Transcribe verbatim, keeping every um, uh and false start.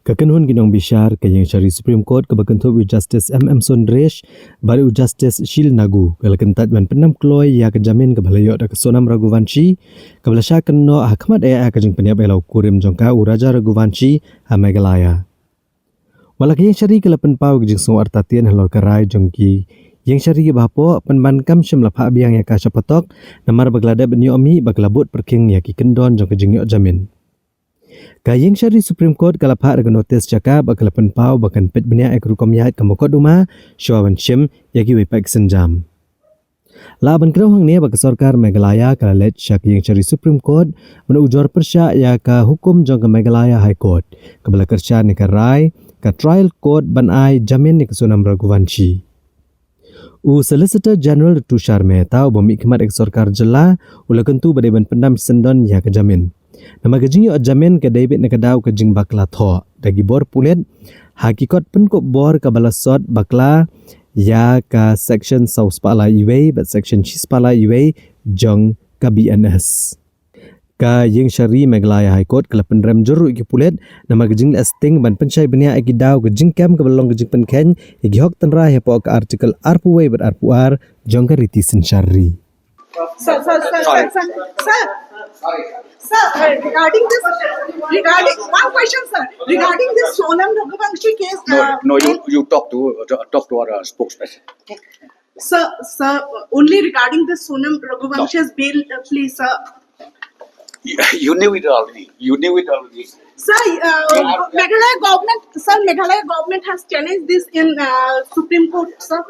Ka kynhun ki nongbishar ka ïingshari Supreme Court kaba kynthup u Justice M M Sundresh bad u Justice Sheel Nagu ka la kyntait ban pyndem kloi ïa ka jamin kaba la ïoh da ka Sonam Raghuvanshi kaba la shah kynnoh ha khmat eh ka jingpynïap ïa la u kurim jong ka u Raja Raghuvanshi ha Meghalaya. Wat la ka ïingshari ka la pynpaw ka jingsngew artatien halor ka rai jong ki ïingshari kiba hapoh, pynban kam shym la phah biang ïa ka sha patok namar ba ka la dep ban ïoh mih ba ka la bud pyrkhing ïa ki kyndon jong ka jingïoh jamin. Ka ïingshari Supreme Court ka la phah da ka notis sha ka ba ka la pynpaw ba kan peit bniah ïa ka rukom ïaid ka mukotduma shuwa ban shim ïa kiwei pat ki sienjam. Lah ban kdew hangne ba ka sorkar Meghalaya ka la leit sha ka ïingshari Supreme Court ban ujor pyrshah ïa ka hukum jong ka Meghalaya High Court kaba la kyrshan ïa ka rai ka trial court ban ai jamin ïa ka Sonam Raghuvanshi. U Solicitor General Tushar Mehta uba mihkhmat ïa ka sorkar jylla u la kyntu ba dei ban pyndem shisyndon ïa ka jamin. Namar ka jingïoh jamin ka dei beit na ka daw ka jingbakla thoh da ki bor pulit ha ki kot pynkup bor kaba la sot bakla ïa ka section saw spah lai iwei bad section shi spah lai iwei jong ka B N S. Ka ïingshari Meghalaya High Court ka la pynrem jur ruh ïa ki pulit namar ka jingleh sting ban pynshai bniah ïa ki daw ka jingkem kaba long ka jingpynkheiñ ïa ki hok tynrai hapoh ka Article arphew wei bad arphew ar jong ka riti synshar ri. Sir, sir, sir, sir, sir, sir, sir, regarding this, regarding, one question, sir, regarding this Sonam Raghuvanshi case. No, uh, no, you, you talk to, talk to our, uh, spokesperson. Sir, sir, only regarding this Sonam Raghuvanshi's bail, uh, please, sir. You, you knew it already. You knew it already. Sir, uh, Meghalaya government, sir, Meghalaya government has challenged this in, uh, Supreme Court, sir.